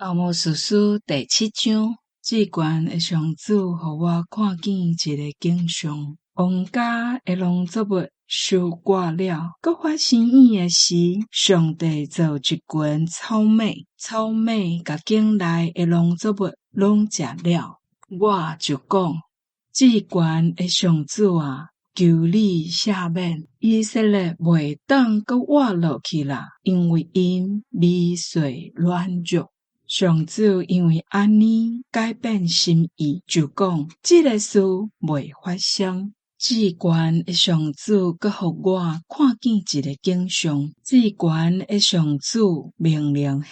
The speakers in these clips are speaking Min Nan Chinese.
阿摩司書第七章，至懸的上主予我看見一个景象，王家的農作物收割了，閣發生湧的時，上帝造一群草蜢，草蜢共境內的農作物攏食了。我就講：至懸的上主啊，求你赦免，以色列袂當閣活落去啦，因為𪜶微細軟弱。上主因為按呢改變心意，就講：這个事袂發生。至懸的上主閣予我看見一个景象，至懸的上主命令火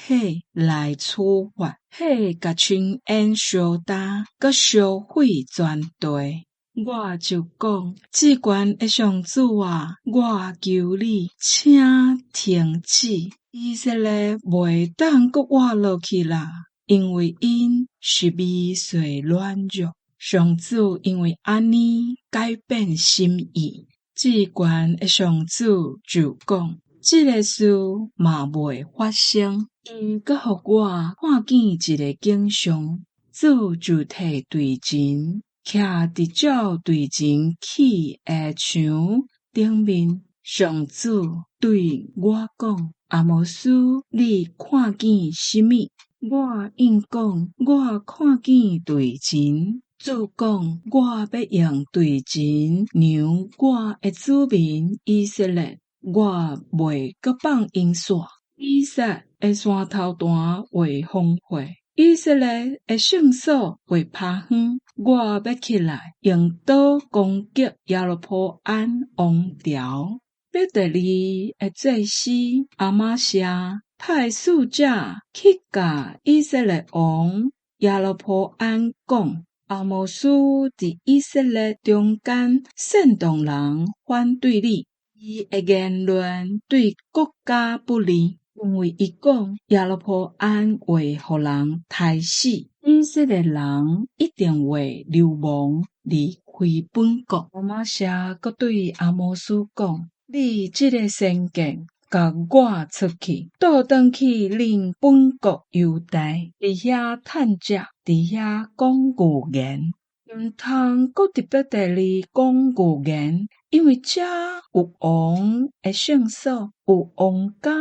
來處罰，火共炊煙燒焦，閣燒毀全地。我就講：至懸的上主啊，我求你，請停止，以色列袂當閣活落去啦，因為𪜶是微細軟弱。上主因為按呢改變心意，至懸的上主就講：這个事嘛袂發生。伊閣予我看見一个景象，主就提隊前，徛佇照隊前起的牆頂面。上主對我講：阿摩司，你看見啥物？我應講：我看見隊前。主講：我欲用隊前量我的子民以色列，我袂閣放𪜶煞。以撒的山頭壇會荒廢，以色列的聖所會拋荒。我欲起來，用刀攻擊耶羅波安王朝。伯特利的祭司亞瑪謝派使者去共以色列王耶羅波安講：阿摩司佇以色列中間煽動人反對你，伊的言論對國家不利，因為伊講耶羅波安會予人刣死，以色列人一定會流亡離開本國。亞瑪謝閣對阿摩司講：你這个先見，共我出去，倒轉去恁本國猶大，佇遐趁食，佇遐講預言，毋通閣佇伯特利講預言，因為遮有王的聖所，有王家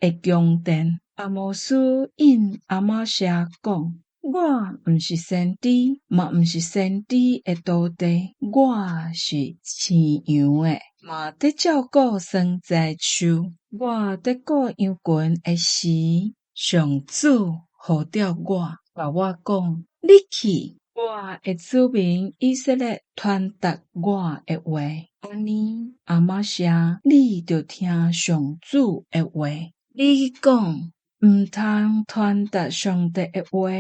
的宮殿。阿摩司應亞瑪謝講：我毋是先知，嘛毋是先知的徒弟，我是飼羊的，嘛佇照顧桑子樹。我佇顧羊群的時，上主呼召我，共我講：你去，我的子民以色列傳達我的話。按呢，亞瑪謝，你著聽上主的話。你講，毋通傳達上帝的話，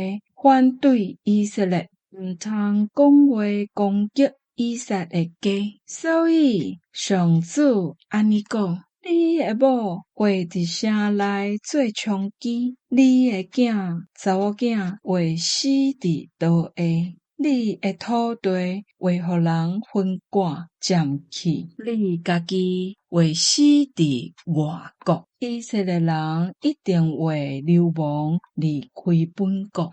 反對以色列，毋通講話攻擊以撒的家。所以上主按呢講：你的某會佇城內做娼妓，你的囝查某囝會死佇刀下，你的土地會予人分割佔去，你家己會死佇外國。以色列人一定會流亡離開本國。